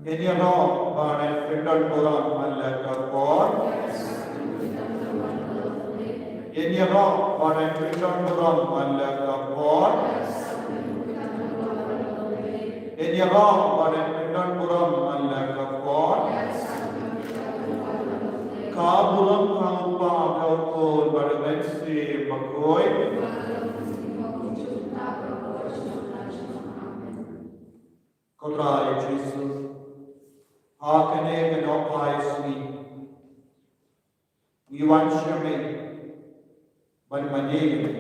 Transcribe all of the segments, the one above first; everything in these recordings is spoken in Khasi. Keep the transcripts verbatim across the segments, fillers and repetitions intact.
Ngin ïaroh ba ren pyndonkam man la ka por. Ngin ïaroh ba ren pyndonkam man la ka por. Ngin ïaroh ba ren pyndonkam man la ka por. Ka burom ha u Kpa, ha u Khun bad ha u Mynsiem Bakhuid. Ko Trai Jisu, ha kane ka nohphai sngi, ngi wan sha me ban mane ïa me.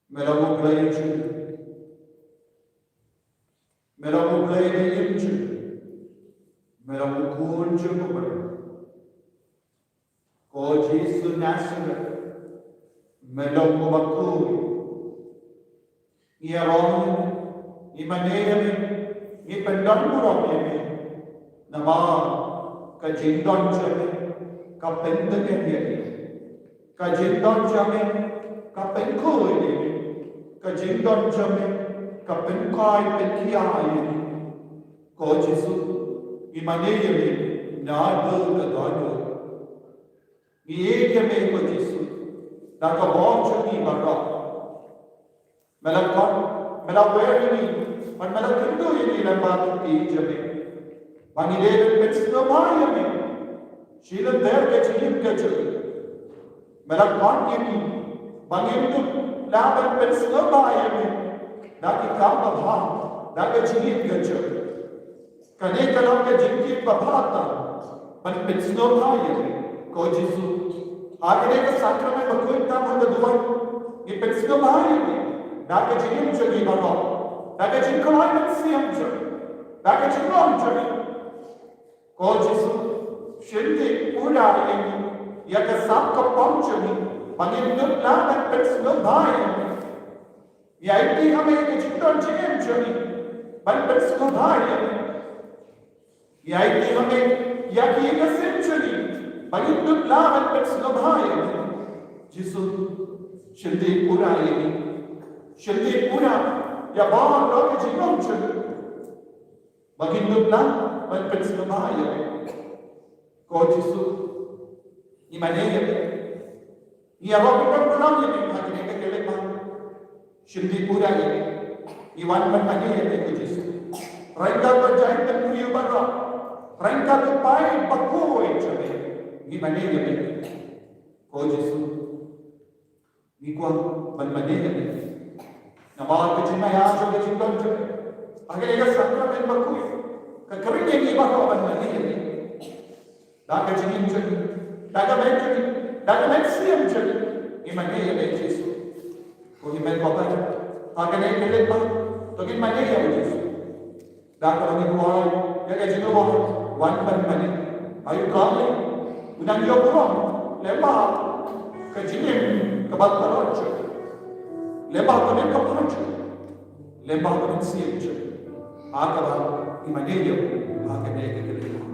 Me long U Blei jong ngi. Me long U Blei ba im jong ngi. Me long U Khun jong U Blei. Ko Jisu Nasaret, me long uba khuid. Ngi ïaroh ïa me, ngi mane ïa me, ngi pyndonburom ïa me. Namar ka jingdon jong me ka pyndem ïa me. Ka jingdon jong me ka pynkhuid ïa me. Ka jingdon jong me ka pynkhraw pynkhia ïa me. Ko Jisu, ngi mane ïa me na bynta ka dohnud. Ngi ïeit ïa me ko Jisu, da ka bor jong ngi baroh. Me la khot, me la wer ïa ngi, bad me la kyntu ïa ngi lyngba ka kti jong me, ba ngi dei ban pynsngewbha ïa me shi lynter ka jingim ka jong ngi. Me la khot ïa ngi ba ngin dup lah ban pynsngewbha ïa me da ki kam babha, da ka jingim ka jong ngi. Kane ka long ka jingkit babha tam ban pynsngewbha ïa me ko Jisu. Ha kane ka sakramen bakhuid tam ha ka duwan, ngi pynsngewbha ïa me da ka jingim jong ngi baroh, da ka jingkhlaiñ mynsiem jong ngi, da ka jinglong jong ngi. Ko Jisu, shynrang pura ïa ngi, ïa ka sap ka pom jong ngi, ba ngin dup lah ban pynsngewbha ïa me. Ïa ïeit ha me ïa ka jingdon jingem jong ngi ban pynsngewbha ïa me. Ïa ïeit ha me ïa ki ïing ki sem jong ngi ba ngin dup lah ban pynsngewbha ïa me. Jisu, shynrang pura ïa ngi. Shynrang pura ïa baroh ki jinglong jong ngi ba ngin dup lah ban pynsngewbha ïa me. Ko Jisu, ngi mane ïa me. Ngi ïaroh ban pyndonkam ïa me ha kane ka khyllipmat. Shynrang pura ïa me. Ngi wan ban mane ïa me ko Jisu. Ryngkat bad jaiñ bynriew baroh, ryngkat u paid bakhuid jong me, ngi mane ïa me ko Jisu. Ngi kwah ban mane ïa me. Namar ka jingmaïa jong ka jingdon jong me ha kane ka sakramen bakhuid ka kren ïa ngi baroh ban mane ïa me. Da ka jingim jong ngi, da ka met jong ngi, da ka mynsiem jong ngi, ngi mane ïa me Jisu. Ko Hynmen Papai, ha kane ka khyllipmat to ngin mane ïa u Jisu. Da kaba ngi kwah ïa ka jingkwah wan ban mane. Aïu kane u nang ïoh burom lyngba ka jingim kaba kordor jong ngi, lyngba ka met ka phad jong ngi, lyngba ka mynsiem jong ngi. Ha kaba ngi mane ïa u ha kane ka khyllipmat.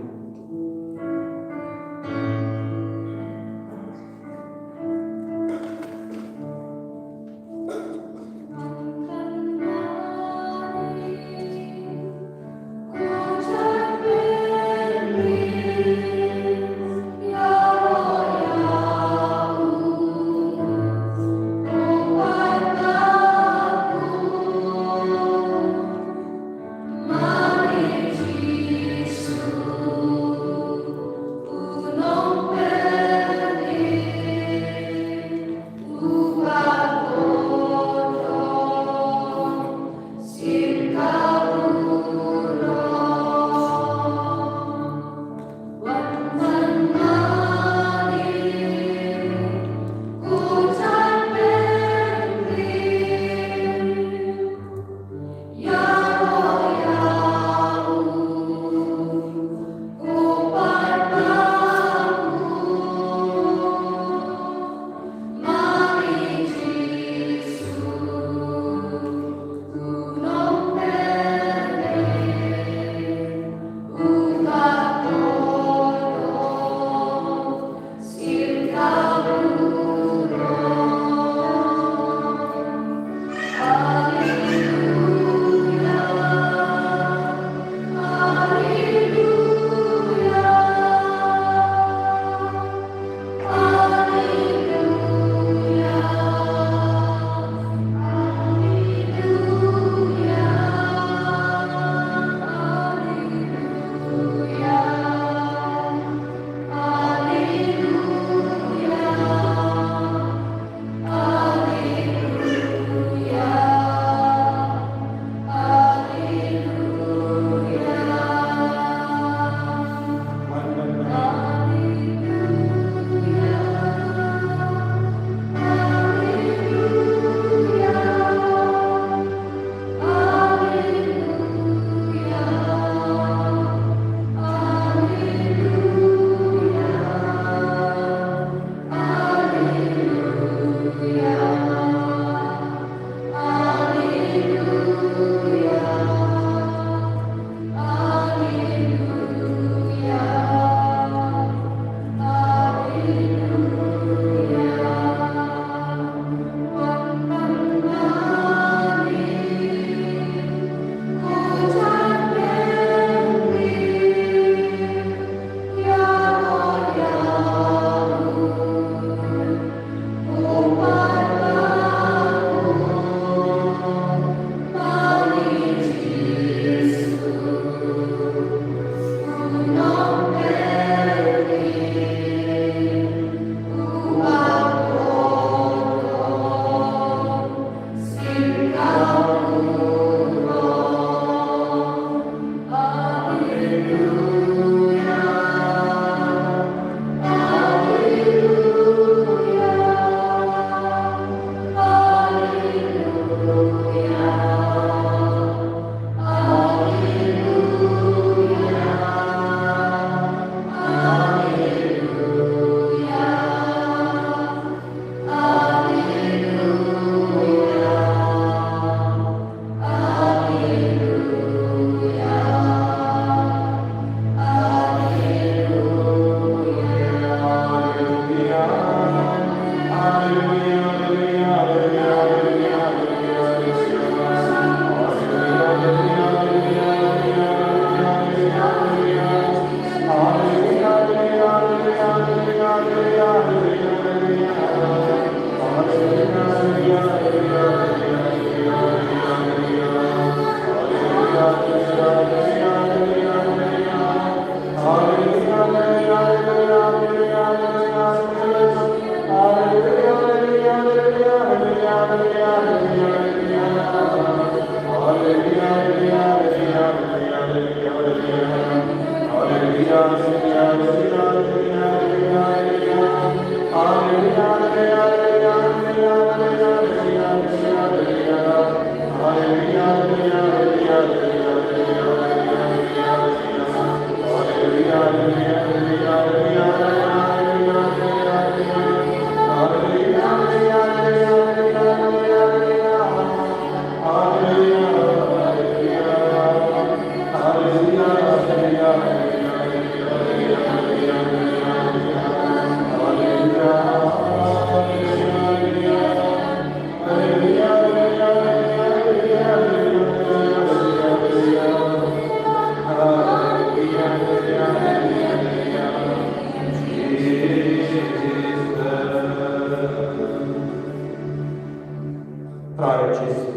Trai Jisu.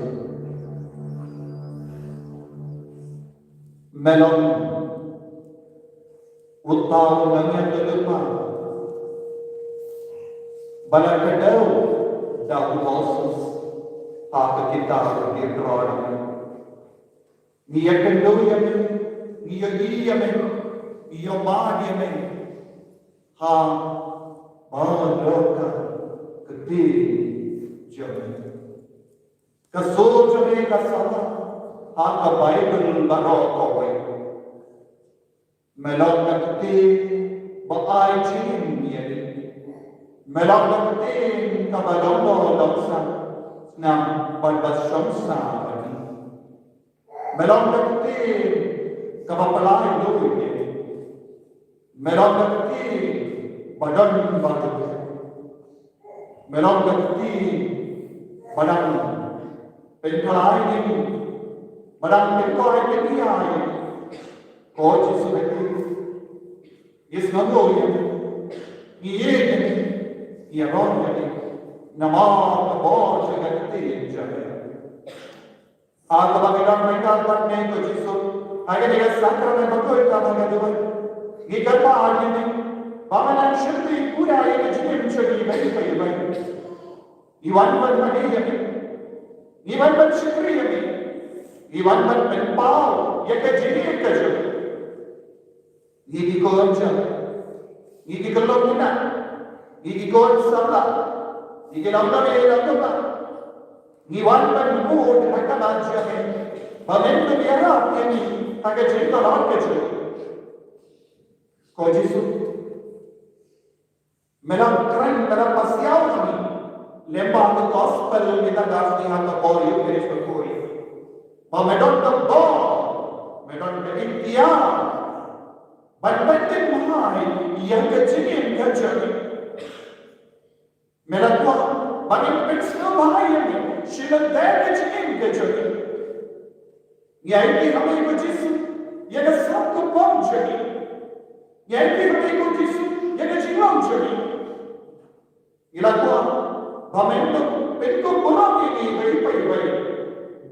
Me long uta u nongïathuhlypa ba la kdew da u Moses ha ka kitab ka Deuteronomy. Ngi ïakynduh ïa me, ngi ïohi ïa me, ngi ïohmad ïa me. Ha, ba la ka ktien jong me. Ka sur jong me ka sawa ha ka Baibl baroh kawei. Me long ka ktien ba ai jingim ïa ngi. Me long ka ktien kaba long doh long sah, nang bad ba shong sah bad ngi. Me long ka ktien kaba pynlait ïa ngi. Me long ka ktien ba don ba duk. Me long ka ktien ba dang pynkylla ïa ngi, ba dang pynkylla ïa ngi. Ko Jisu, ngi sngewnguh ïa me, ngi ïeit ïa me, ngi ïaroh ïa me namar ka bor jong ka ktien jong me. Ha kaba ngi don ryngkat bad me ko Jisu ha kane ka sakramen bakhuid kaba nga duwai, ngi kyrpad ïa me ba men nang shim pura ïa ka jingim jong ngi iwei pa iwei. Ngi wan ban mane ïa me, ngi wan ban shakri ïa me, ngi wan ban pynpaw ïa ka jingim ka jong me. Ngi ki khun jong me, ngi ki khyllung khynnah, ngi ki khun samla, ngi ki longkmie longkmie. Ngi wan ban bud ha ka nam jong me ba men to ïarap ïa ngi ha ka jingïarap ka jong me. Ko Jisu, me la kren, me la pasiaw ïa ngi lyngba ka gospel, ngi la ïohi ha ka por Eucharist bakhuid ba me don ka bor, me don ka iktiar ban pynthymmai ïa ka jingim ka jong ngi. Me la kwah ba ngin pynsngewbha ïa me sha lade ka jingim ka jong ngi. Ngi aiti ha me ko Jisu ïa ka sap ka pom jong ngi. Ngi aiti ha me ko Jisu ïa ka jinglong jong ngi. Ngi la kwah ba men to pynkup burom ïa ngi iwei pa iwei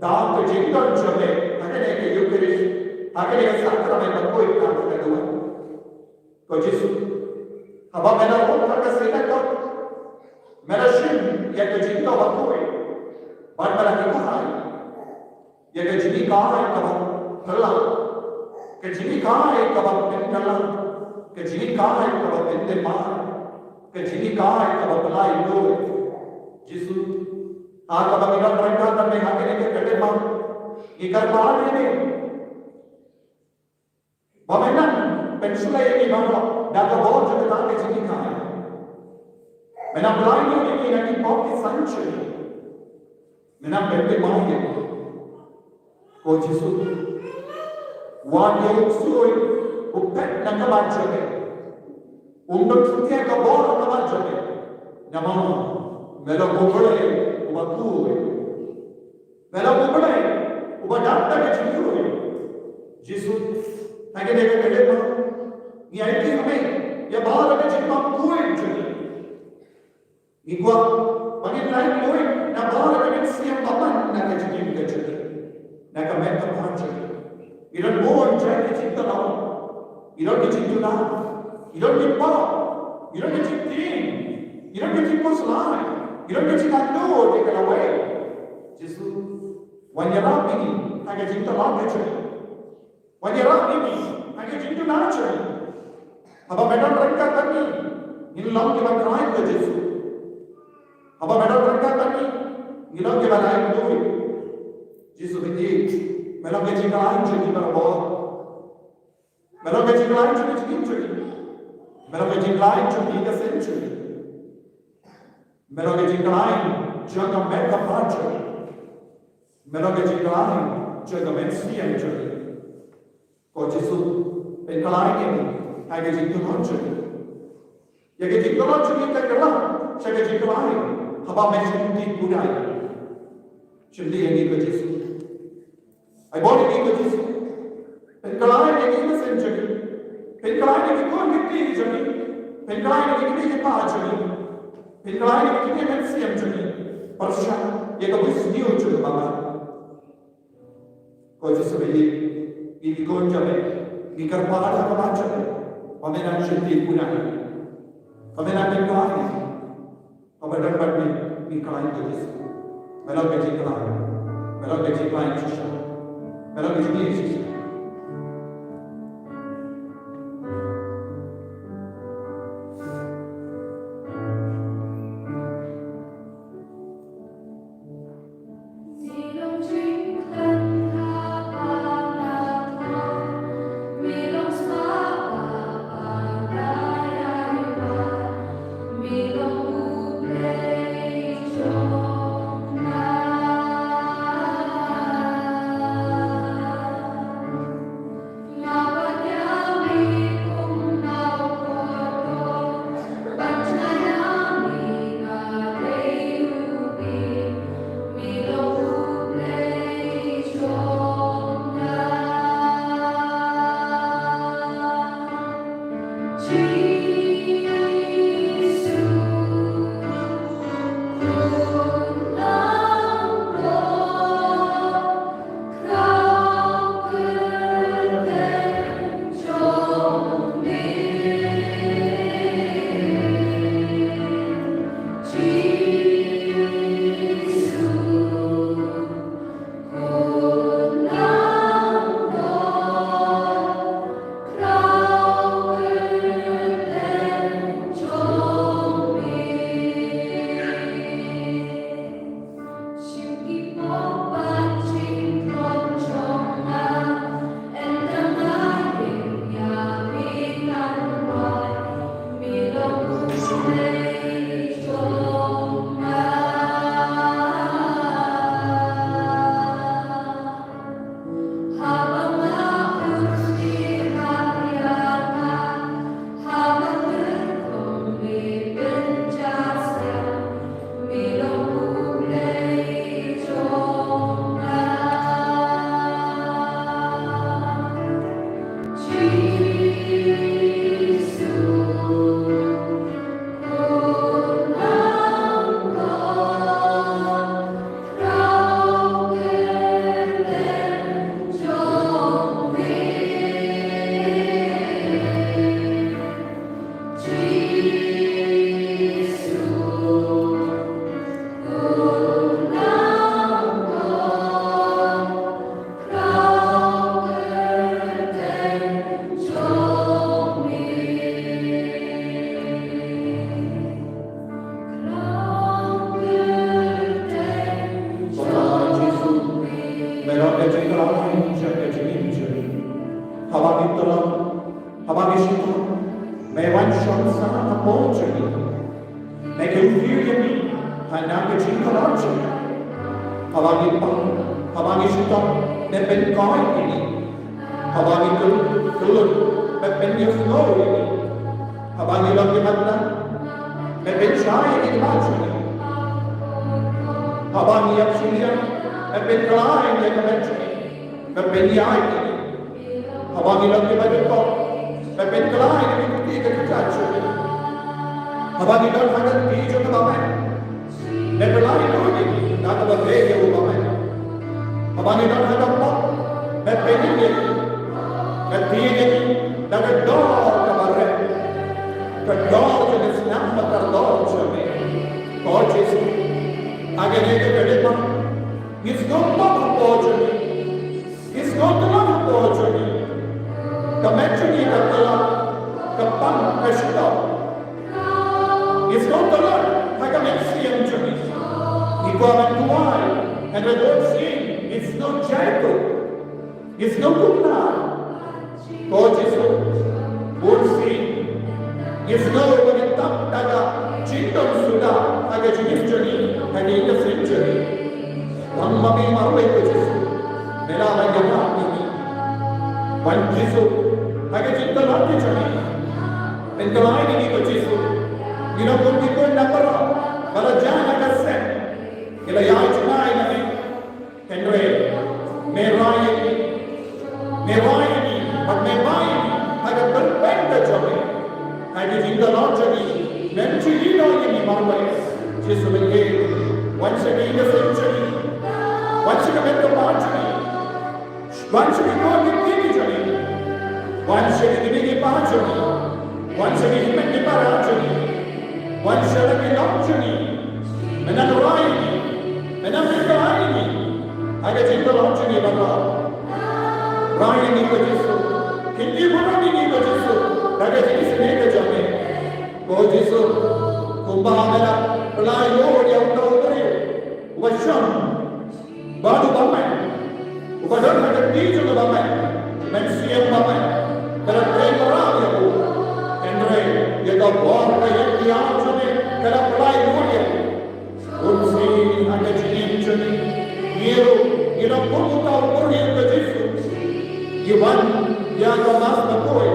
da ka jingdon jong me ha kane ka Eucharist, ha kane ka sakramen bakhuid kaba nga duwai. Ko Jisu, haba me la rung ha ka synagog, me la shim ïa ka jingïoh bakhuid bad me la hikai ïa ka jinghikai kaba phylla, ka jinghikai kaba pynkylla, ka jinghikai kaba pynthymmai, ka jinghikai kaba pynlait luid. Jisu, ha kaba ngi don ryngkat bad me ha kane ka khyllipmat, ngi kyrpad ïa me ba men nang pynshlei ïa ngi baroh da ka bor jong kata ka jinghikai. Men nang pynlait luid ïa ngi na ki pop ki saiñ jong ngi. Men nang pynthymmai ïa ngi. Ko Jisu, wat ïa u ksuid u phet na ka bor jong me. Um don satia ka bor na ka bor jong me. Namar me long U Blei Ïa ka jingkyrkhu Jisu, ha kane ka khyllipmat ngi aiti ha me ïa baroh ka jingbymkhuid jong ngi. Ngi kwah ba ngin lait luid na baroh ka mynsiem bymman na ka jingim ka jong ngi, na ka met ka phad jong ngi. Ngi don bun jait ki jingtynrai, ngi don ki jingtuna, ngi don ki pop, ngi don ki jingtieng, ngi don ki jingphohshlai, ngi don ki jingangnud ïa ka lawei. Jisu, wan ïarap ïa ngi ha ka jingtynrai ka jong ngi. Wan ïarap ïa ngi ha ka jingtuna jong ngi. Haba me don ryngkat bad ngi, ngin long kiba khlaiñ ïa Jisu. Haba me don ryngkat bad ngi, ngin long kiba lait luid. Jisu, me long ka jingkhlaiñ jong ngi baroh. Me long ka jingkhlaiñ jong ka jingim jong ngi. Me long ka jingkhlaiñ jong ka seng jong ngi. Me long ka jingkhlaiñ jong ka met ka phad jong ngi. Me long ka jingkhlaiñ jong ka mynsiem jong ngi. Ko Jisu, pynkhlaiñ ïa ngi ha ka jingtynrai jong ngi. Ïa ka jingtynrai jong ngi ka kylla sha ka jingkhlaiñ haba me shim tih pura ïa ngi. Shim tih ïa ngi ko Jisu. Ai bor ïa ngi ko Jisu. Pynkhlaiñ ïa ngi ka seng jong ngi. Pynkhlaiñ ïa ngi ko kmie jong ngi. Pynkhlaiñ ïa ngi kmie jong ngi. Pynkhlaiñ ïa ngi kmie mynsiem jong ngi. Pyrshah ïa ka bor sniew jong ngi ba Ko Jisu ba ïeit, ngi ki khun jong me, ngi kyrpad ha ka met jong me, ba me nang shim tih pura ïa ngi, ba me nang pynkhlaiñ ïa ngi, ba me don bad ngi, ngi khlaiñ ko Jisu. Me long ka jingkhlaiñ, me long ka jingkhlaiñ shisha, me long ka jingkhlaiñ shisha. Jisu, me long ka jingkhlaiñ jong ka jingim jong ngi. Haba ngi tlot, haba ngi shitom, me wan shong sah hapoh jong ngi. Me kyrkhu ïa ngi ha ka jingkhlaiñ jong ngi. Haba ngi pang, haba ngi shitom, me pynkoit ïa ngi. Haba ngi kyllut, me pynïasnoh ïa ngi. Haba ngi long ki matlah, me pynshai ïa ngi ki mat jong ngi. Haba ngi ïap shynriang, me pynkhlaiñ ïa ka met jong ngi. Me pynïaid ïa ngi. Haba ngi long kiba jukut, me pynkylla ïa ngi ki kti ka jingshah shuh. Haba ngi don ha ka kti jong kaba beh, me pynlait lut ïa ngi da kaba beh ïa uba beh. Haba ngi don ha ka pop, me pynïeng ïa ngi. Me tied ïa ngi da ka dor kaba rep, ka dor jong ka snam ba kordor jong me. Ko Jisu, ha kane ka khyllipmat, ngi sngewthuh hapoh jong ngi, ngi sngewthuh hapoh jong ngi. Ka met jong ngi ka kylla, ka pang, ka shitom. Ngi sngewthuh ha ka mynsiem jong ngi. Ngi kwah ban duwai, hynrei bun sien ngi sngew jai tuh, ngi sngew kumno. Ko Jisu, bun sien ngi sngew ba ngi tap da ka jingdon suda ha ka jingim jong ngi, ha ka jingim jong ngi. Tang ma me marwei, ko Jisu, me la ban ïarap ïa ngi. Wan Jisu, ha ka jingtlot jong ngi, pynkylla ïa ngi, ko Jisu. Ngi long kum ki khun na baroh ba la jah ha ka sem, ki la ïai jngai na me. Hynrei me rai ïa ngi, me rai ïa ngi, bad me rai ïa ngi ha ka kyrteng ka jong me. Ha ka jingtlot jong ngi, mem ju ïehnoh ïa ngi marwei. Jisu, me ïeit, wan sha ka ïing ka sem jong ngi, wan sha ka met ka phad jong ngi, wan sha ki khun ki kti jong ngi, wan sha ki kmie ki kpa jong ngi, wan sha ki hynmen ki para jong ngi, wan sha la ki lok jong ngi. Me nang rai ïa ngi, me nang pynkylla ïa ngi ha ka jingtlot jong ngi baroh. Rai ïa ngi, ko Jisu, kynti burom ïa ngi, ko Jisu, da ka jingisynei ka jong me. Ko Jisu, kumba me la pynlait lut ïa uta u briew uba shong bad uba mad, uba don ha ka kti jong uba mad, mynsiem ba mad ka la trei mraw ïa u. Hynrei ïa ka bor ka ïeit ka jong me ka la pynlait lut ïa u. Bun sien ha ka jingim jong ngi, ngi ruh ngi long kum uta u briew, ko Jisu. Ngi wan ïa ka Mass bakhuid,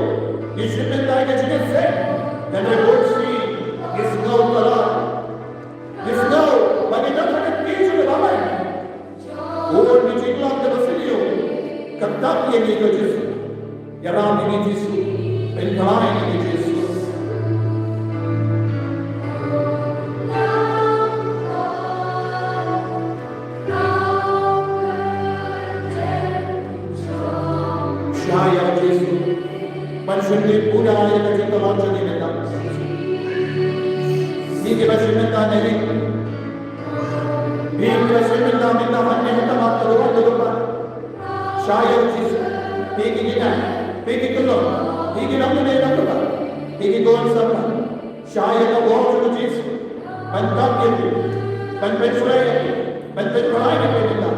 ngi shim bynta ïa ka jingïaseng, hynrei bun sien ngi sngew kylla. Ngi sngew ba ngi don ha ka kti jong uba mad. Bun ki jinglong kiba sniew ka tap ïa ngi, ko Jisu. Ïarap ïa ngi, Jisu. Pynkylla ïa ngi, Jisu. Shah ïa u Jisu ban shim bynta ïa ka jingtlot jong ngi mynta. Ngi kiba shim bynta na ngi, ngi kiba shim bynta mynta, hangne ha khmat ka duwan ka duwan. Shah ïa u Jisu. Phi ki kñia, phi ki khyllung, phi ki nongkynnoh nongkynnoh, phi ki khun samla. Shah ïa ka bor jong u Jisu ban tap ïa phi, ban pynshlur ïa phi, ban pynkylla ïa phi mynta.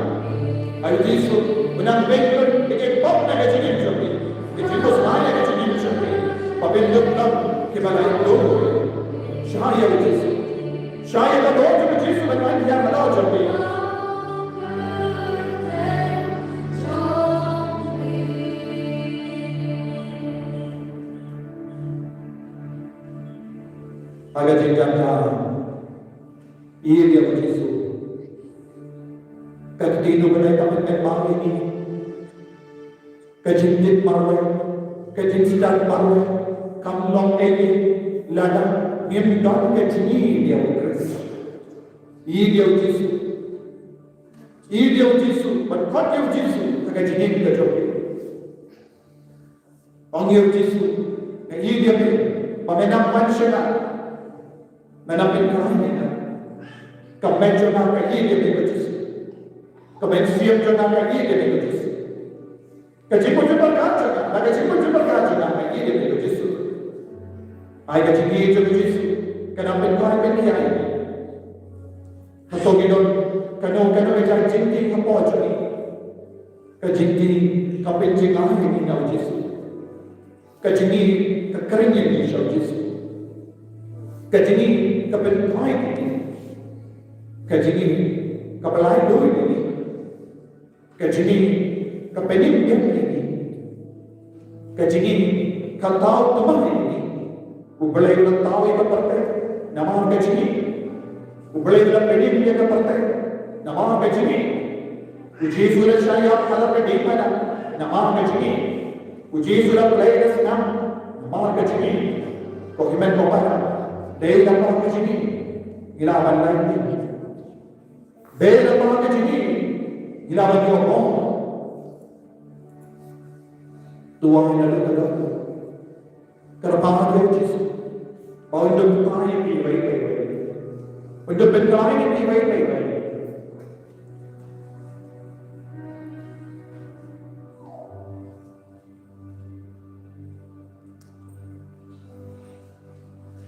Ai u Jisu un nang beiñ lut ïa ki pop na ka jingim jong phi, ki jingpynshlur na ka jingim jong phi, ba phin long kiba laitluid. Shah ïa u Jisu. Shah ïa ka bor jong u Jisu ban wan ïa ka bor jong phi. Ha ka jingkyrkhu, ïeit ïa u Jisu. Ka ktien U Blei ka pyntip marwei ïa ngi. Ka jingtip marwei, ka jingstad marwei kam long ei ei lada ngim don ka jingïeit ïa u Khrist. Ïeit ïa u Jisu. Ïeit ïa u Jisu, bad khot ïa u Jisu ha ka jingim ka jong phi. Ong ïa u Jisu, nga ïeit ïa me, ba me nang wan sha nga, me nang pynkylla ïa nga. Ka met jong nga ka ïeit ïa me, ko Jisu. Ka mynsiem jong nga ka ïeit ïa me, ko Jisu. Ka jingpynjulor ka jong nga, ka jingpynjulor ka jong nga ka ïeit ïa me, ko Jisu. Ai ka jingïeit jong u Jisu ka nang pynkylla pynïaid ïa me. Hato ngi don kano kano ka jingtieng hapoh jong ngi? Ka jingtieng ka pynjngai ïa ngi na u Jisu. Ka jingïeit ka kren ïa ngi sha u Jisu. Ka jingïeit ka pynkylla ïa ngi. Ka jingïeit ka pyllait lut ïa ngi. Ka jingïeit ka pynim biang ïa ngi. Ka jingïeit ka thaw tymmen ïa ngi. U Blei u la thaw ïa ka pyrthei namar ka jingïeit. U Blei u la pynim ïa ka pyrthei namar ka jingïeit. U Jisu u la shah ïap halor ka diengphna namar ka jingim. U Jisu u la plie da snam namar ka jingim. Ko hynmen ko para, dei namar ka jingim ngi la ban lait ïing. Dei namar ka jingim ngi la ban ïoh bor. To wai na lut ka dor. Kyrpad ïa u Jisu ba un dum plie ïa phi iwei pa iwei. Un dum plie ïa phi iwei pa iwei.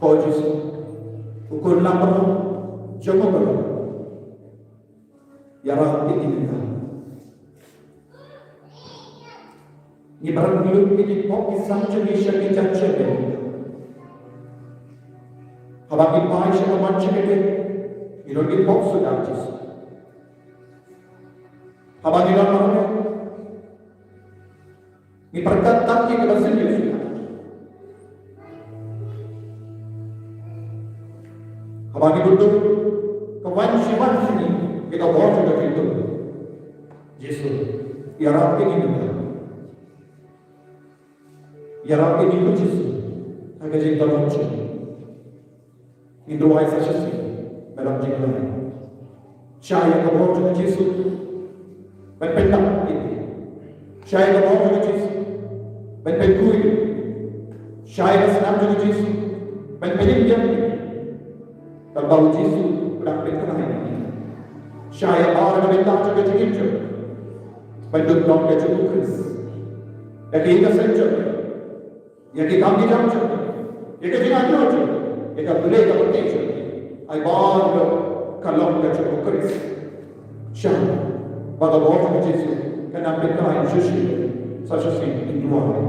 Ko Jisu, u Khun langbrot jong u Blei, ïarap ïa ngi mynta. Ngi bym lut ïa ki pop ki sam jong ngi sha ki jait jait. Haba ngi phai sha ka mon sha ka dieng, ngi don ki pop suda, Jisu. Haba ngi don marwei, ngi pyrkhat tang ïa kaba sniew suda. Haba ngi bun duk, ka wan shi wan shi ngi ïa ka bor jong ka kyrteng Jisu. Ïarap ïa ngi mynta. Ïarap ïa ngi ko Jisu ha ka jingdon jong ngi. Ngin duwai sa shisien, me long jinglong. Shah ïa ka bor jong u Jisu ban pynlong ïa ngi. Shah ïa ka bor jong u Jisu ban pynkup ïa ngi. Shah ïa ka snam jong u Jisu ban pynïap ïa ngi. Tang ba u Jisu u dang pynkylla ïa ngi. Shah ïa ka bor jong u Jisu ban pynlong ka jong u Khrist. Ïa ka ïing ka sem jong ngi, ïa ki kam ki jam jong ngi, ïa ka jingangnud jong ngi, ïa ka Blei ka pyrthei jong ngi. Ai ba ka long ka jong u Khrist. Shah ba ka bor jong u Jisu kan nang pynkylla ïa ngi shisien, sa shisien, ngin duwai.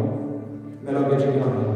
Me long ka jingduwai.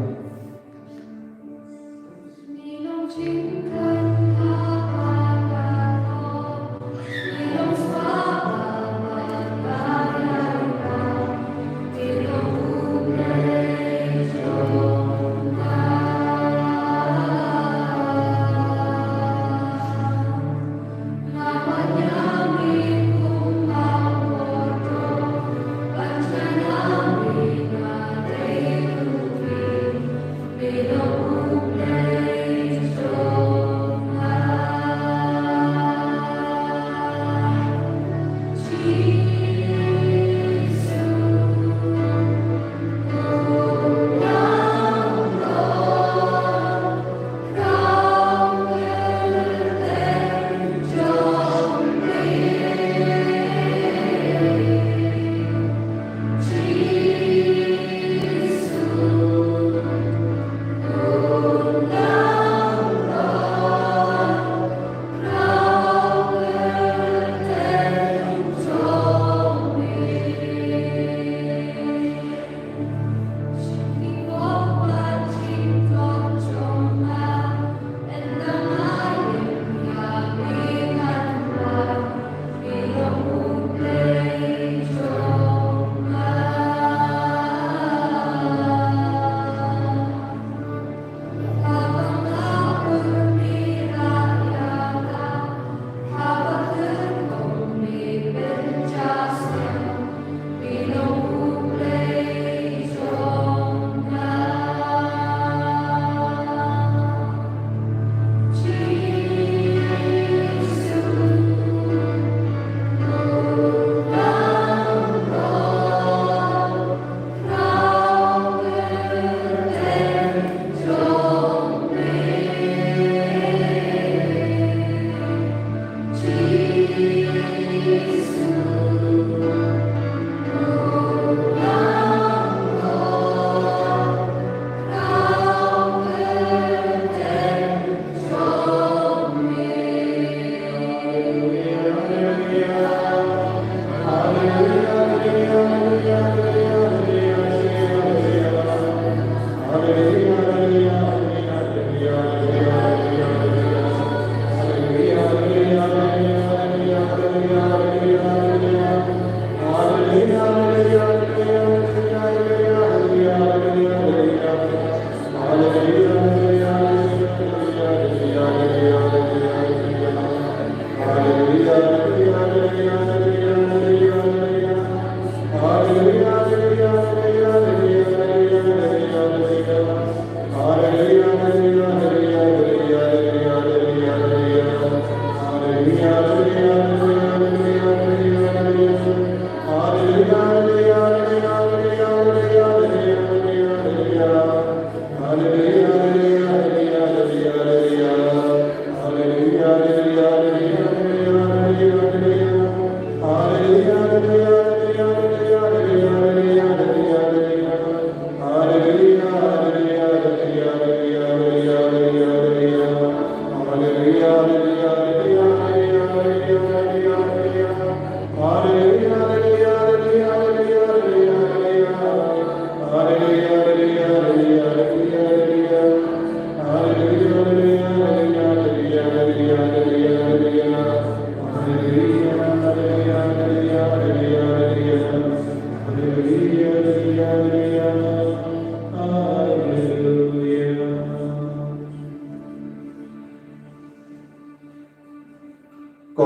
Ko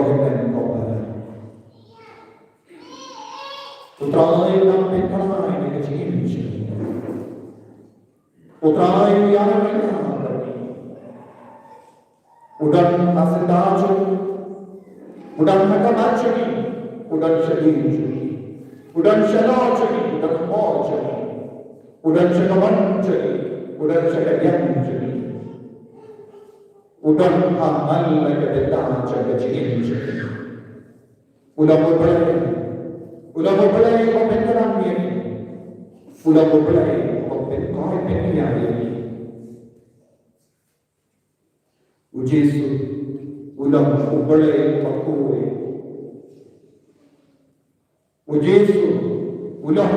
hynmen ko para. U Trai u dang pynkylla ïa ka jingim jong ngi. U Trai u ïalam ïa ngi. U don ha syndah jong ngi. U don ha khmat jong ngi. U don sha ïing jong ngi. U don sha lor jong ngi. U don ha bor jong ngi. U don sha ka mon jong ngi. U don sha ka liang jong ngi. U don ha man la ka bynta jong ka jingim jong ngi. U long U Blei. U long U Blei uba pynkylla ïa ngi. U long U Blei uba pynkoit pynïaid ïa ngi. U Jisu u long U Blei uba khuid. U Jisu u long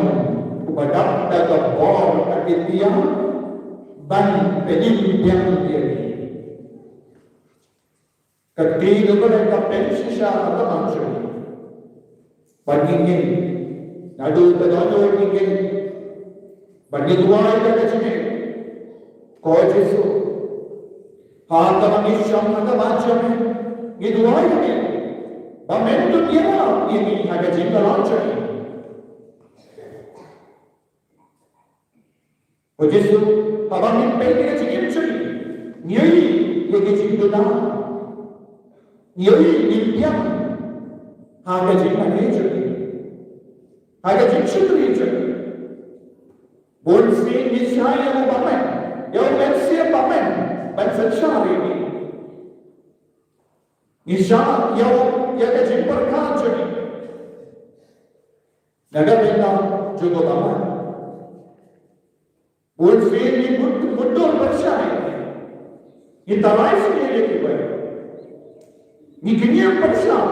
uba dap da ka bor ka itiam ban pynïeng biang ïa ngi. Ka kti jong U Blei ka pynshai sha ka tnga jong ngi. Ban ngin ngin. Naduh ka dohnud ngin ngin. Ban ngin duwai da ka jingim. Ko Jisu. Ha kaba ngi shong ha ka bad jong ngi. Ngi duwai da ngi. Ba men to ïa ngi ha ka jingkylla jong ngi. Ko Jisu, haba ngin peit ïa ka jingim jong ngi, ngi ïohi ïa ka jingduna. Ngi ïohi ngin pdiang ha ka jingmane jong ngi, ha ka jingshakri jong ngi. Bun sien ngi shah ïa u bymman, ïa u Mynsiem Bymman ban synshar ïa ngi. Ngi shah ïa u, ïa ka jingpyrkhat jong ngi. Na ka bynta jong u bymman. Bun sien ngi mut-, mutdur pyrshah. Ngi tharai sien ïa kiwei. Ngi kñia pyrshah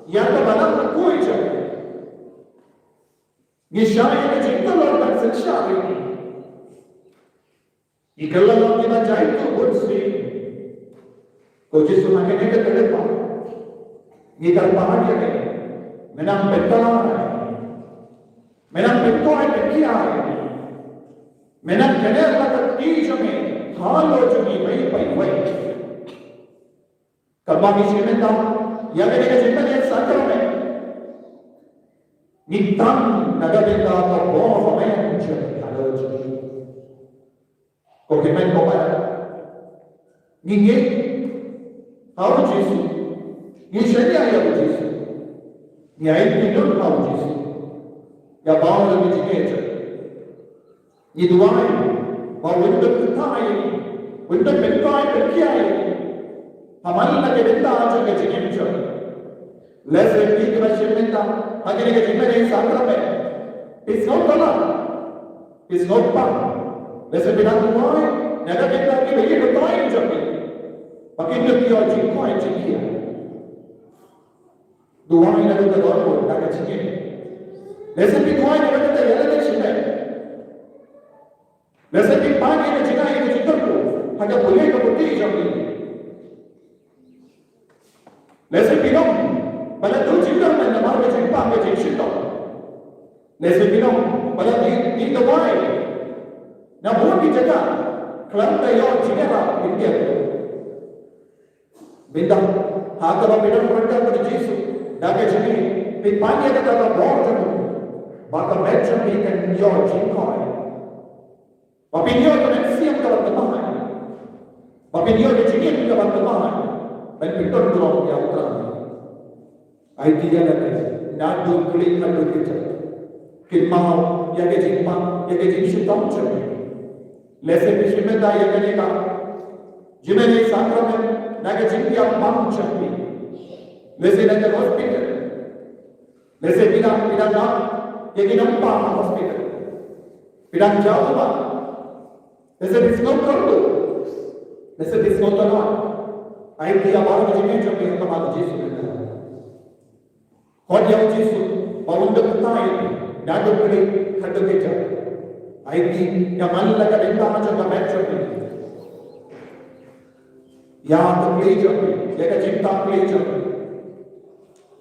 ïa ka balang bakhuid jong ngi. Ngi shah ïa ka jingkyllut ban synshar ïa ngi. Ngi kylla long kiba jaituh bun sien. Ko Jisu, ha kane ka kyrpad ngi kyrpad ïa me. Me nang pynkylla, me nang pynkoit pynïaid, me nang kynnoh la ka kti jong me halor jong ngi iwei pa iwei. Kaba ngi shim mynta ïa kane ka jingpynïaid sakramen, ngi tang na ka bynta ka bor ba me ïoh jong ngi halor jong ngi. Ko hynmen ko para, ngi ngeit ha u Jisu, ngi shaniah ïa u Jisu, ngi aiti lut ha u Jisu ïa baroh ki jingeh jong ngi. Ngi duwai ba un dang pynkylla ïa ngi, un dang pynkylla ïa ngi ha man la ka bynta jong ka jingim jong ngi. Lehse phi kiba shim mynta ha kane ka jingpynïaid sakramen, phi sngewtynnat, phi sngewpang. Lehse phi dang duwai na ka bynta kiba ïeit ba ïeit jong phi, ba kin ïoh jingkoit jingkhiah. Duwai na ka bynta ka jingim. Lehse phi duwai na ka bynta ïa lade shane. Lehse phi pan ïa ka jingai ïa ka jingkyrkhu ha ka pule ka puthi jong phi. Lehse phi long ba la dei jingkyrmen namar ka jingpang ka jingshitom. Lehse phi long ba la dei dei dawai na bun ki jaka khlem da ïoh jingïarap. Mynta ha kaba phi don ryngkat bad u Jisu da ka jingim, phi pan ïa kata ka bor jong u ba ka met jong phi kan ïoh jingkoit. Ba phin ïoh ka mynsiem kaba thymmai. Ba phin ïoh ka jingim kaba thymmai. Ban pyndonkam ïa U Trai. Aiti ïa lade naduh kli haduh kjat. Kynmaw ïa ka jingpang, ïa ka jingshitom jong phi. Lehse phi shim mynta ïa kane ka jingmane sakramen na ka jingïapang jong phi. Lehse na ka hospital. Lehse phi dang, phi dang nang ïa ki nongpang hospital. Phi dang jaw ba. Lehse phi sngew kyrduh. Lehse phi sngew tynnat. Aiti ïa baroh ki jingeh jong phi ha khmat u Jisu mynta. Khot ïa u Jisu ba un dang pynkylla ïa phi naduh kli haduh kjat. Aiti ïa man la ka bynta jong ka met jong phi. Ïa ka kli jong phi, ïa ka jingtap kli jong phi.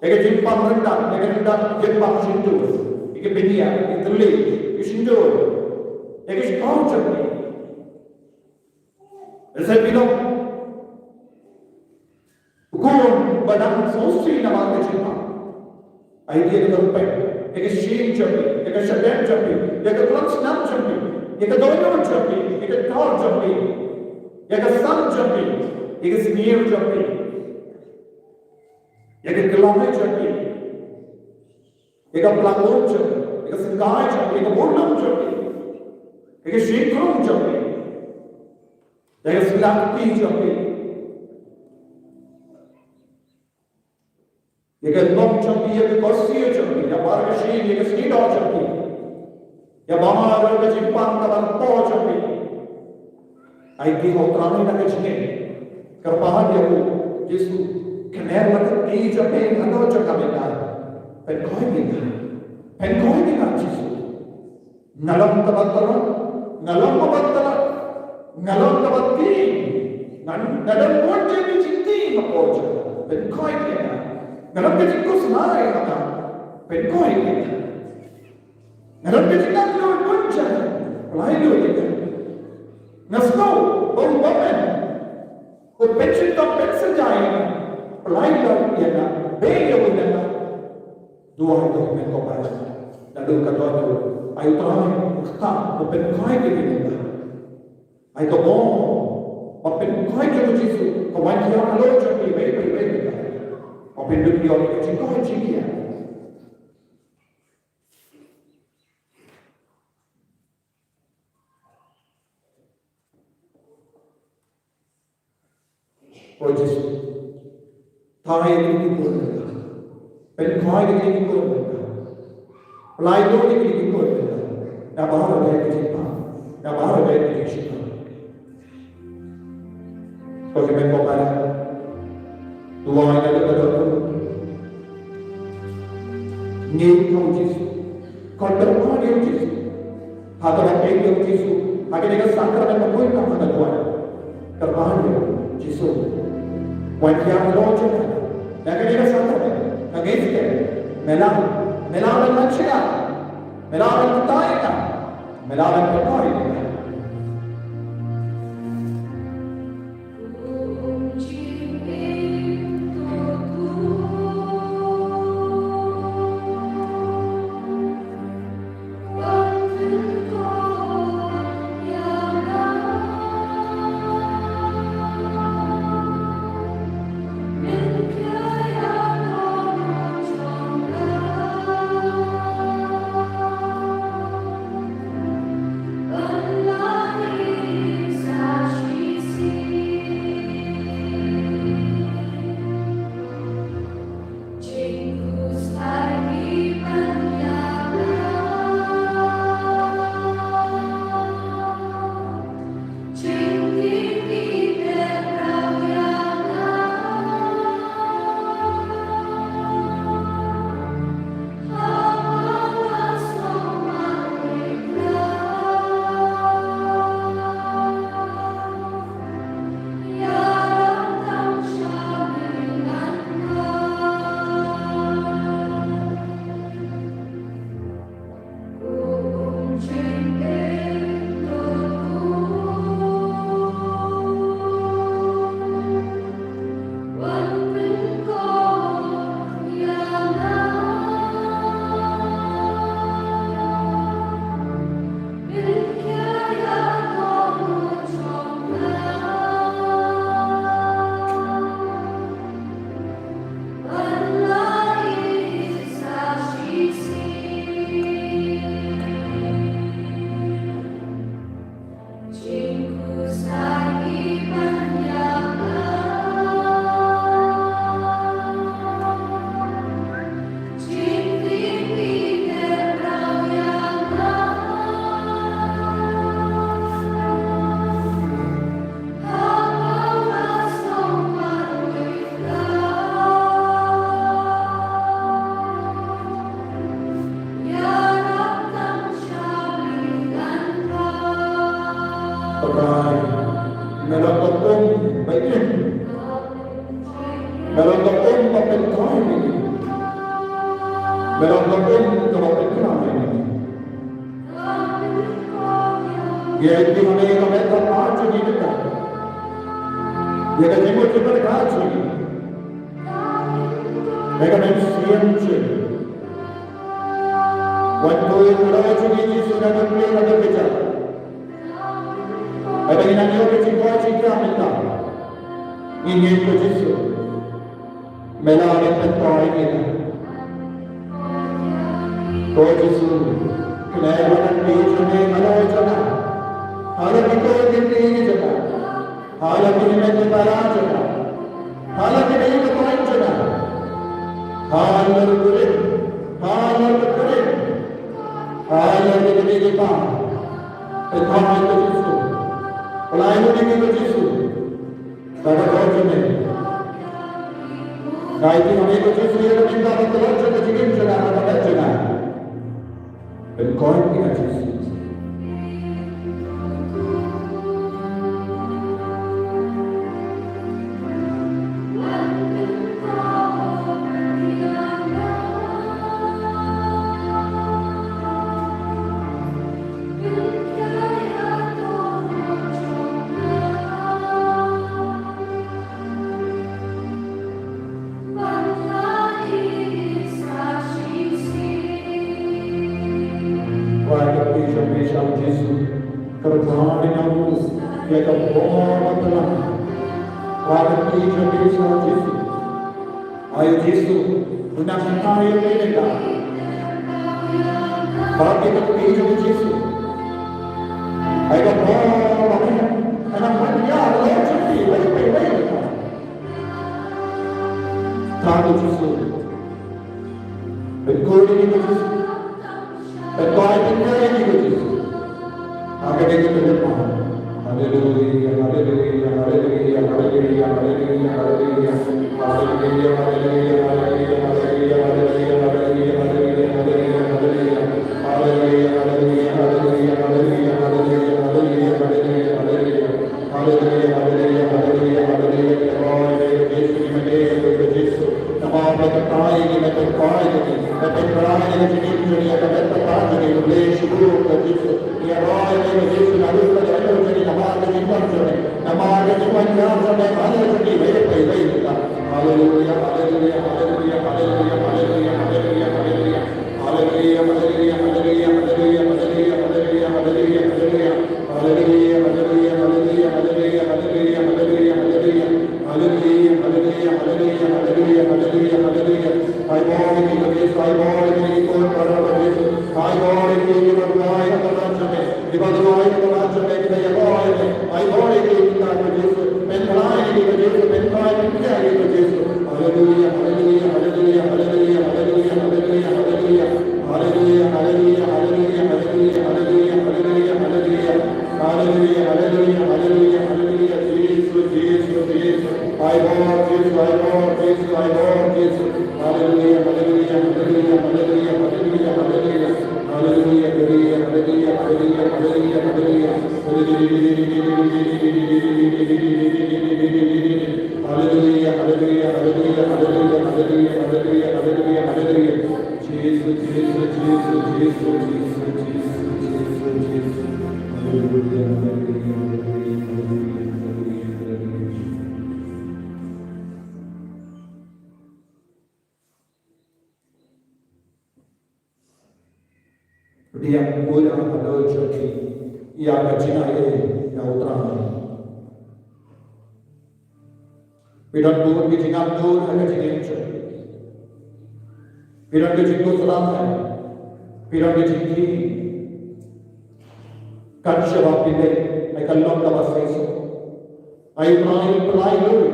Ïa ka jingpang ryndang, ïa ka ryndang jingpang shyntur. Ïa ka bniah, ïa ka kli. Ki shyntur, ïa ki shkor jong phi. Lehse phi long u khun ba dang sngewsih namar ka jingpang. Ai ïa ka longpeng, ïa ka shin jong phi, ïa ka shadem jong phi, ïa ka khlem snam jong phi, ïa ka dohnud jong phi, ïa ka tor jong phi, ïa ka sam jong phi, ïa ka sniew jong phi, ïa ka klam jong phi. Ïa ka plang jong phi, ïa ka sngewsih jong phi, ïa ka burlong jong phi, ïa ka shyntur jong phi, ïa ka sngewlakti jong phi, ïa ka lok jong phi, ïa ka korsien jong phi, ïa baroh ka shin, ïa ka sngewdon jong phi, ïa baroh ka jingpang kaba poi jong phi. Ai ki ha u Trai na ka jingim. Kyrpad ïa u Jisu, kner la ka kti jong me ha ka jong ka bynta. Pynkoit ïa nga. Pynkoit ïa nga Jisu. Nga long kaba tlot, nga long kaba tlot, nga long kaba tieng. Nga, nga don bun jait ki jingtieng hapoh jong nga. Pynkoit ïa nga. Nga long ka jingkhuslai ha nga. Pynkoit ïa nga. Nga don ka jingangnud bun jait, pynlait lut ïa nga. Nga sngew ba u bymman u pynshitom pynsngew ïa nga, pynlait lut ïa nga, beh ïa u ïa nga. Duwai ïa u Mynkhuid Bakhuid. Naduh ka daw, ai u Trai u kyrteng u pynkoit ïa u ïa nga. Ai ka bor ba pynkoit ïa u Jisu ka wan ïa halor jong phi iwei pa iwei. Ba phin dup ïa ka jingkoit jingkhiah. O Jisu, tang ïa kine ki khun. Pynkoit ïa kine ki khun. Pynlait lut ïa kine ki khun. Na baroh ka jingpang, na baroh ka jingshit. Ko ki men ko para. Duwai ka dei ka dei. Ngeit ïa u Jisu. Kyrpad ïa u Jisu. Ha kaba ngeit ïa u Jisu. Ha kane ka sakramen ba poi ka ha ka duwai. Kyrpad ïa u Jisu. Wan ïa u Lord jong nga. Na kane ka sakramen. Ka ngeit ïa. Me lah. Me lah ban pynshai. Me lah ban kyntait ïa nga. Me lah ban pynkoit ïa nga. Bye bye. Me long ka um ba im. Me long ka um ba pynkoit ïa ngi. Me long ka um kaba pynkoit ïa ngi. Ïa ïa ki mane ka met ka pa jong ngi mynta. Ïa ka jingmut jingpyrkhat jong ngi. Ïa ka mynsiem jong ngi. Wat khuid ïa ka doh jong ngi Jisu na ka pyrthei na ka pyrthei. Haba ngi nang ïoh ka jingkoit jingkhiah mynta, ngi ngeit ko Jisu. Me la ban pynpaw ïa ngi. Ko Jisu, kane ka lynti jong me, ka lynti jong nga. Halor ki koit ki kti jong nga. Halor ki hynmen hynmen jong nga. Halor ki dei ki koit jong nga. Halor ki rim. Halor ki rim. Halor ki dei ki pa. Pynpaw ïa ngi ko Jisu. Pynlait ïa ngi ko Jisu. Kaba ka jong me. Ngai ti ma me ko Jisu ïa ka bynta ka tlot jong ka jingim jong nga, ka met jong nga. Pynkoit ïa ka Jisu. Kwah ka kti jong me sha u Jisu. Kyrpad ïa u ïa ka bor ba thymmai. Kwah ka kti jong me sha u Jisu. Ai u Jisu, u nang kyntait ïa me mynta. Ba ka kti jong u Jisu. Ai ka bor ba thymmai. Ka nang ban ïa ka lok jong phi, wei, wei, wei. Tang u Jisu. Pynkoit ïa ngi ko Jisu. Pynkoit, pynkoit ïa ngi ko Jisu. Ha kane ka khyllipmat. Haleluia, haleluia, haleluia. Haleluia, haleluia, haleluia, haleluia. Haleluia, haleluia, haleluia, haleluia, haleluia, haleluia, haleluia. Haleluia, haleluia, haleluia, haleluia. Ki roi ïa me ko Jisu, ki mane ïa me ko Jisu. Namar me kyntait ïa ngi, me pynkoit ïa ngi, me pynkhraw ïa ka jingim jong ngi, ïa ka met ka phad jong ngi, khublei shibun ko Jisu. Ngi roi ïa me ko Jisu, naduh ka jingim jong ngi, namar ka jingim jong ngi, namar ka jingim jong ngi, namar ka jingim jong ngi, wei, wei, wei, wei. Haleluia, haleluia, haleluia, haleluia, haleluia, haleluia. Haleluia, haleluia, haleluia. Haleluia, haleluia, haleluia, haleluia. Haleluia, haleluia, haleluia, haleluia, haleluia, haleluia. Haleluia, haleluia, haleluia, haleluia, haleluia, haleluia. Ai bor ïa ki ko Jisu, ai bor ïa ki ko para ko Jisu. Ai bor ïa ki kiba duwai ha ka lad jong me. Kiba duwai ha ka lad jong me, kiba ïa bor ïa me. Ai bor ïa ki mynta ko Jisu. Pynkhraw ïa ki ko Jisu, pynkhraw ïa ki ko Jisu. Haleluia, haleluia, haleluia, haleluia, haleluia, haleluia, haleluia. Haleluia, haleluia, haleluia, haleluia, haleluia, haleluia, haleluia. Haleluia, haleluia, haleluia, haleluia. Jisu, Jisu, Jisu. Ai bor, Jisu, ai bor, Jisu, ai bor, Jisu. Haleluia, haleluia, haleluia, haleluia, haleluia, haleluia. Haleluia, haleluia, haleluia, haleluia, haleluia, haleluia. Haleluia, haleluia, haleluia, haleluia, haleluia, haleluia. Jisu, Jisu, Jisu, Jisu. Haleluia, haleluia, haleluia, haleluia, haleluia, haleluia. Pdiang pura ha ka doh jong phi ïa ka jingaiei ïa U Trai. Phi don bun ki jingangnud ha ka jingim jong phi. Phi don ki jingkhuslai. Phi don ki jingkhih. Kat shaba phi leit, ai ka long kaba shisha. Ai U Trai, pynlait lut.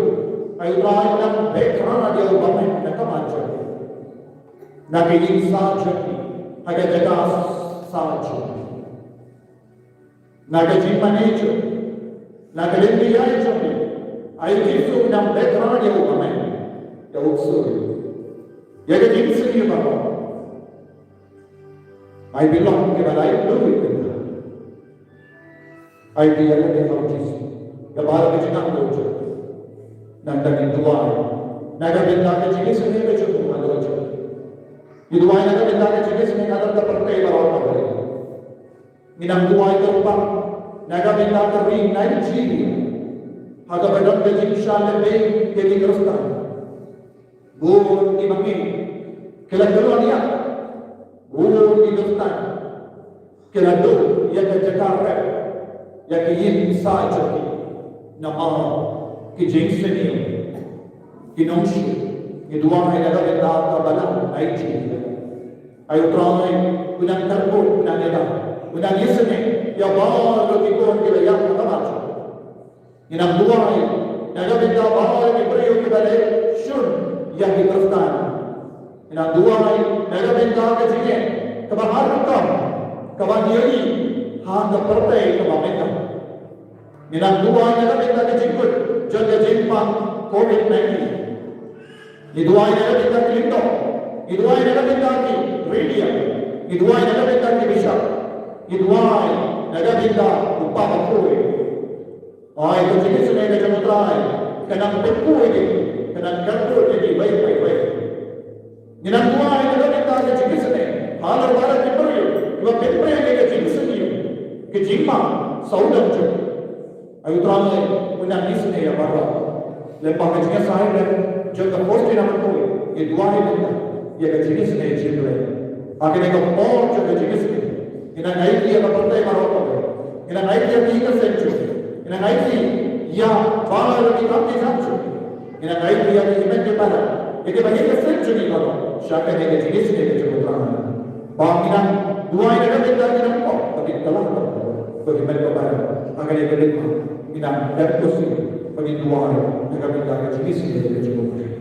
Ai U Trai, nang beh kyrpad ïa u bymman na ka bynta jong phi. Na ka ïing sah jong phi, ha ka jaka sah jong phi, na ka jingmane jong phi, na ka lynti jong phi. Ai Jisu, nang beh kyrpad ïa u bymman, ïa u ksuid, ïa ka jingsniew baroh. Ai phi long kiba lait lut. Ai phi ïa lade ha u Jisu. Kaba la ka jingangnud jong. Nangta ngin duwai na ka bynta ka jingisynei ka jong u ha ka doh jong. Ngi duwai na ka bynta ka jingisynei ha ka pyrthei baroh kawei. Ngin nang duwai kyrpang. na ka bynta ka ri Nigeria, ha kaba don ka jingshah lehbeiñ ïa ki Khristan. Bun ki ba ngi ki la kyllon ïa, bun ki Khristan ki la duh ïa ka jaka rep ïa ki ïing sah jong ki namar ki jingsniew, ki nongshun. Ngi duwai na ka bynta ka balang Nigeria. Ai U Trai, u nang kyrkhu, u nang ïada, u nang isynei ïa baroh ki khun ki la ïap ha ka mar jong. Ngi nang duwai na ka bynta baroh ki briew kiba leit shun ïa ki Khristan. Ngi nang duwai na ka bynta ka jingeh kaba har rukom kaba ngi ïohi ha ka pyrthei kaba mynta. Ngi nang duwai na ka bynta ka jingkut jong ka jingpang covid nineteen. Ngi duwai na ka bynta ki lyngdoh. Ngi duwai na ka bynta ki riewniam. Ngi duwai na ka bynta ki bishop. Ngi duwai na ka bynta u Papa Khrih. Ai ka jingisynei ka jong U Trai ka nang pynkup ïa ki, ka nang kyrkhu ïa ki wei pa wei. Ngi nang duwai na ka bynta ka jingisynei halor baroh ki briew kiba pynpra ïa ka jingsniew, ka jingma sawdong jong. Ai U Trai, u nang isynei ïa baroh. Lem bad ka jingïasaid jong ka Faustina Maypoi, ngi duwai ïa ka jingisynei jong U Blei. Ha kane ka por jong ka jingisynei, ngi nang aiti ïa ka pyrthei baroh kawei. Ngi nang aiti ïa ki ïing ki sem jong ngi. Ngi nang aiti ïa baroh ki kam ki jam jong ngi. Ngi nang aiti ïa ki hynmen ki para, ïa kiba ïeit ki sem jong ngi baroh sha kane ka jingisynei ka jong U Trai. Ba ngi nang duwai na ka bynta ki nongpop ba kin kylla, ba kin met ba baroh. Ha kane ka lynti ngi nang dep khuslai ba ngin duwai na ka bynta ka jingisynei ka jong U Blei.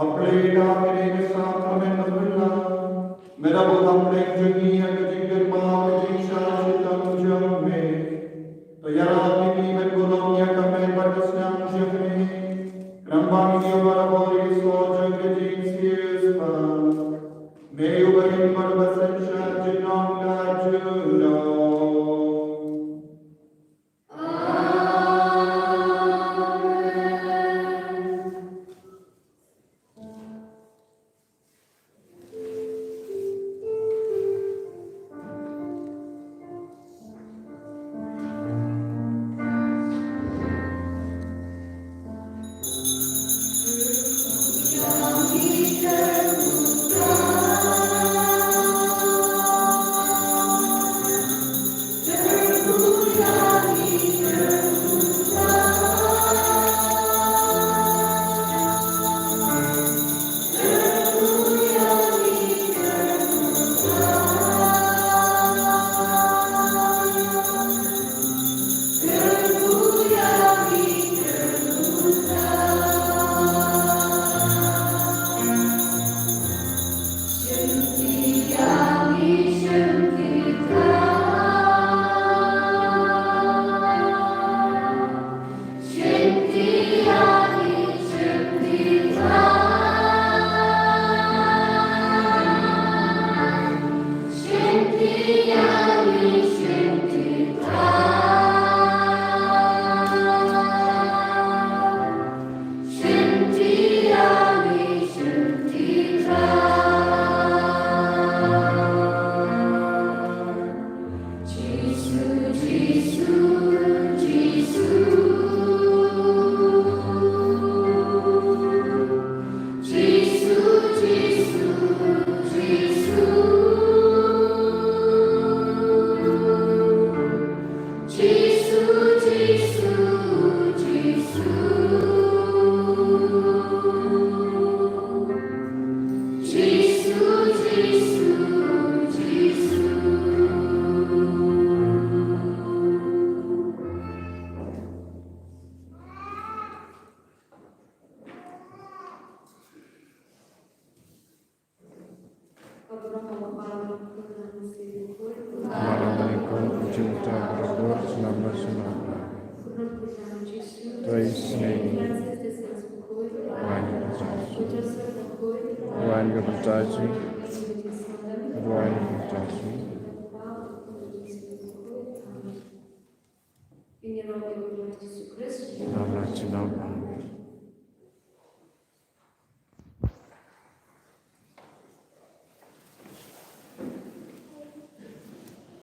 Hapdeng kane ka sakramen ka pynlong, me da buh hapdeng jong ngi ïa ka jingkyrpad ka jingshah shitom jong me. To ïarap ïa ngi ban burom ïa ka met bad ka sniang jong me. Khnang ba ngin ïoh barabor ïa ka sor jong ka jingsiewspah. Me uba im bad uba synshar junom la junom.